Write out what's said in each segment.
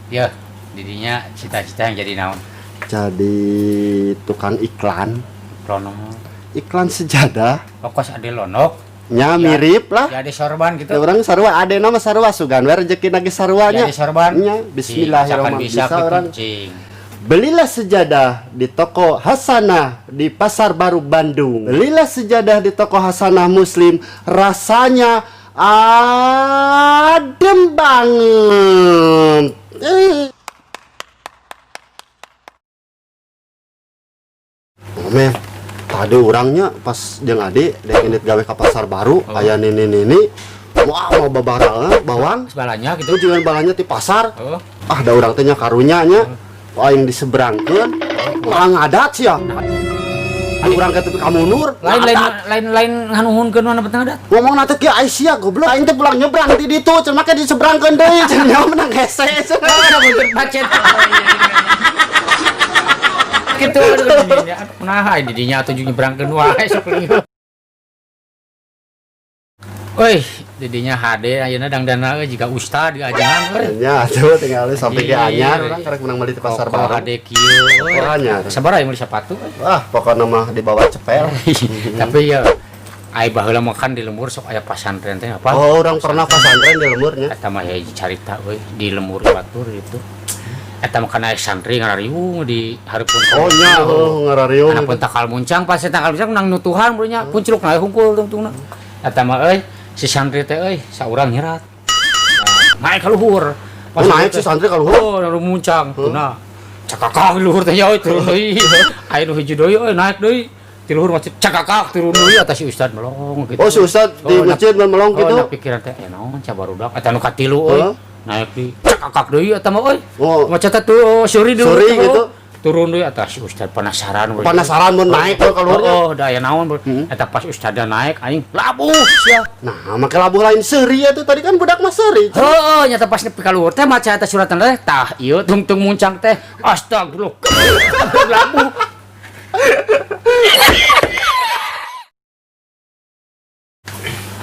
Ya, didinya cita-cita yang jadi naon? Jadi tukang iklan. Lonong. Iklan sejadah. Pokos ade lonok. Nya mirip lah. Jadi sorban gitu. Ya, orang sarua adena mah sarua sugan we rezeki ge saruanya. Jadi sorban. Nya bismillahirrahmanirrahim. Bisa, Bisa gitu, orang. Cing. Belilah sejadah di toko Hasanah di Pasar Baru Bandung. Belilah sejadah di toko Hasanah Muslim, rasanya adem banget. Men, tadi orangnya pas jeung ade dek indit gawe ka Pasar Baru, Oh. aya nini-nini. Wah, mau babara bawang. Sebalanya gitu. Itu juga balanya di pasar. Oh. Ah, da urang teh nya karunya nya. Wah, yang diseberangkeun. Orang ngadat sih ya. Urang ke tepi ka mundur. Lain lain lain lain nganuhunkeun mana petang adat. Ngomong nanti kieu Aisyah goblok. Aing teh pulang nyebrang ti ditu, cenah make diseberangkeun deui, cenah nyawa menang hese cenah. Ada buntut macet. Gitu aduh didinya. Nah, didinya atuh nyebrangkeun wae sok lieu. Woi, didinya hade ayeuna dangdana euy jiga ustad diajangan euy. Nya atuh tinggal sampai ke anyar Iya. urang karek menang meuli di Pasar Kokoh Baru. hade kieu euy. Oh, anyar. Sabaraha meuli sepatu euy. Wah, pokokna mah dibawa cepel. Tapi ya ai baheula makan di lembur sok aya pasantren teh apa? Oh, urang pernah pasantren di lemburnya. Eta mah hiji carita euy di lembur batur gitu. Eta mah kana santri ngarariung di hareupeun. Oh nya, oh ngarariung. Kana pun takal muncang pas takal muncang nang nutuhan bro nya puncruk na hungkul tungtungna. Eta mah euy si santri teh euy saurang nyerat. Nah, naik ka luhur. Oh, naik si santri ka luhur. Oh, nu muncang. Tuna cakakak luhur teh nya euy turun deui. Aya nu hiji deui euy naik deui. Ti luhur masjid cakakak turun deui atas si ustad melong gitu. Oh, si ustad di Oh, masjid melong oh, gitu. na pikiran teh naon ca barudak eta nu katilu euy. Heeh. Naik di cakakak deui eta mah euy. Oh. Maca teh tuh suri deui. Suri gitu. Turun deui atas si ustad penasaran we. Penasaran mun naik ke luhurnya. Oh, da aya naon bro. Eta pas ustadna naik aing labuh sia. Nah, make labuh lain seuri atuh tadi kan budak mah seuri. Heeh, nyata pas nepi ka luhur teh maca eta suratan teh tah ieu tungtung muncang teh astagfirullah. Labuh.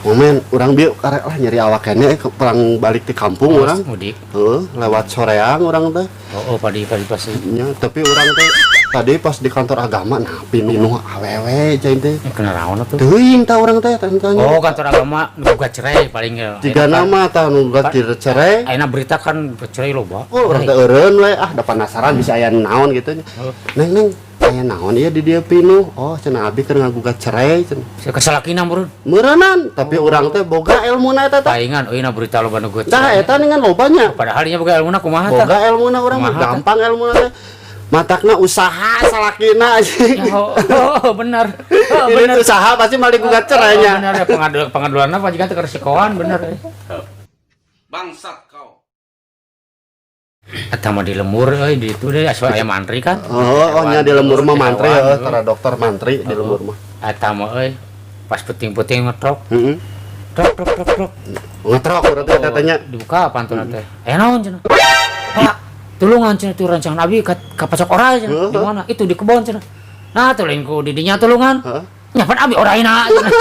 Momen urang bieu karek lah nyeri awak keneh ke pulang balik di kampung urang. Mudik. Heeh, lewat soreang urang teh. Oh, padi padi pasti. Nya, tapi urang teh tadi pas di kantor agama nah pinuh awewe cai teh. Kena naon atuh? Teuing tah urang teh tanya. Oh, kantor agama nu gugat cerai paling ge. Tiga nama tah nu gugat cerai. Ayeuna berita kan cerai loba. Oh, urang teh eureun we ah da penasaran bisa aya naon gitu nya. Neng neng aya naon ieu di dieu pinuh. Oh, cenah abi keur ngagugat cerai cenah. Kesalakina meureun. Meureunnan, tapi urang teh boga elmuna eta teh. Palingan euy na berita loba nu gugat Tah cerai. eta dengan lobanya. Padahal nya boga elmuna kumaha tah? Boga elmuna urang mah gampang elmuna teh. Matakna usaha salakina anjing. Oh, oh, benar. Oh, Ini benar. usaha pasti malah gugat cerainya. Oh, benar ya pengaduan pengaduan apa jika teh resikoan bener. Bangsat kau. Eta mah di lembur euy di itu deh asup aya mantri kan. Oh, oh nya di lembur mah mantri Hewan, ya, tara dokter mantri di lembur mah. Eta mah euy pas penting-penting ngetrok. Heeh. Trok trok trok trok. Ngetrok berarti eta teh nya. Dibuka pantuna teh. Eh naon cenah? Pak, tulungan cenah tuh rancangan abi ka pacok orai cenah. Di mana? Itu di kebon cenah. Nah, tuh lain ku didinya tulungan. Heeh. Nyapan abi oraina cenah.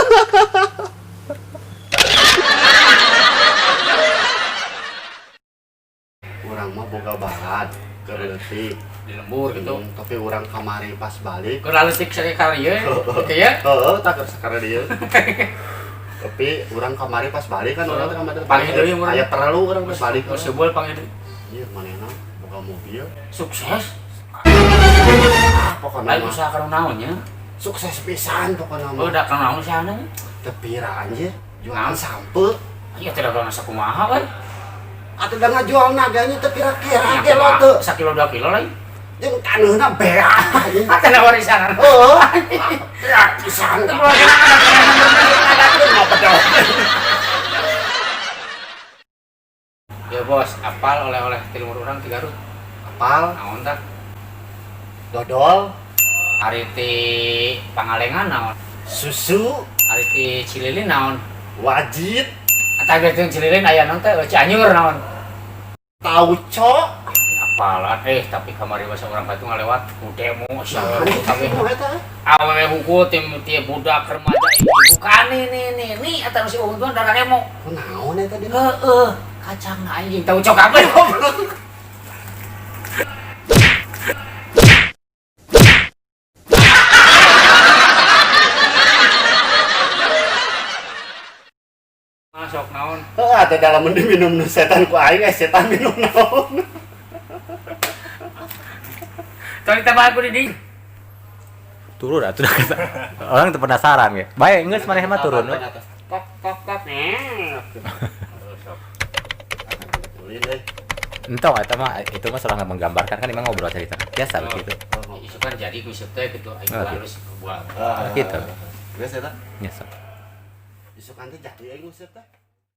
Urang mah boga balad keur leutik Di lembur gitu. Tapi urang kamari pas balik. Keur leutik sakali ieu. Kieu ya. Heeh, tah keur sakali dieu. Tapi urang kamari pas balik kan urang teh kamari Panggil deui urang. Aya perlu urang pas balik. Geus seubeuh panggil deui. Ieu manehna boga mobil. Sukses. Ah, pokona Lain mah usaha kana naon nya? sukses pisan pokona Oh, mah. da kana naon usahana nya? Teu pira anjir, jualan sampe. Iya teh dagang sakumaha we. Atuh da ngajual naganya teu kira-kira ge lo teu. Sakilo 2 kilo lain. Jeung taneuhna beak anjing. Atuh warisan. Heeh. Beak pisan. Ya bos, apal oleh-oleh ti lembur urang ti Garut. Apal Naon tah? dodol, Ari ti Pangalengan naon? susu, Ari ti Cililin naon? wajit, Atah ge ti Cililin aya naon teh? Cianjur naon? tauco. Apalan tapi kamari bahasa urang batu ngalewat ku demo sia Nah, kabeh. eta. Awewe hungkul tim ti budak remaja ibu bukan nih nih nih eta nu si untung darah demo. Naon eta dia? Heeh, kacang anjing tauco kabeh goblok. Masuk naon? Heeh, atuh dalam diminum nu setan ku aing, eh setan minum naon? Tong ditambah aku di dieu. Turun atuh kata. Orang tuh penasaran ya. Baik, geus maneh mah turun we. Kok kok kok. Ulin euy. Entong eta mah, itu mah salah menggambarkan kan, emang ngobrol cerita. Biasa begitu. Isu kan jadi ku isuk teh gitu aing Oh, gitu. harus buat. Ah, Gitu. Geus eta. Ya, sok. Isukan teh jadi aing nguseup teh.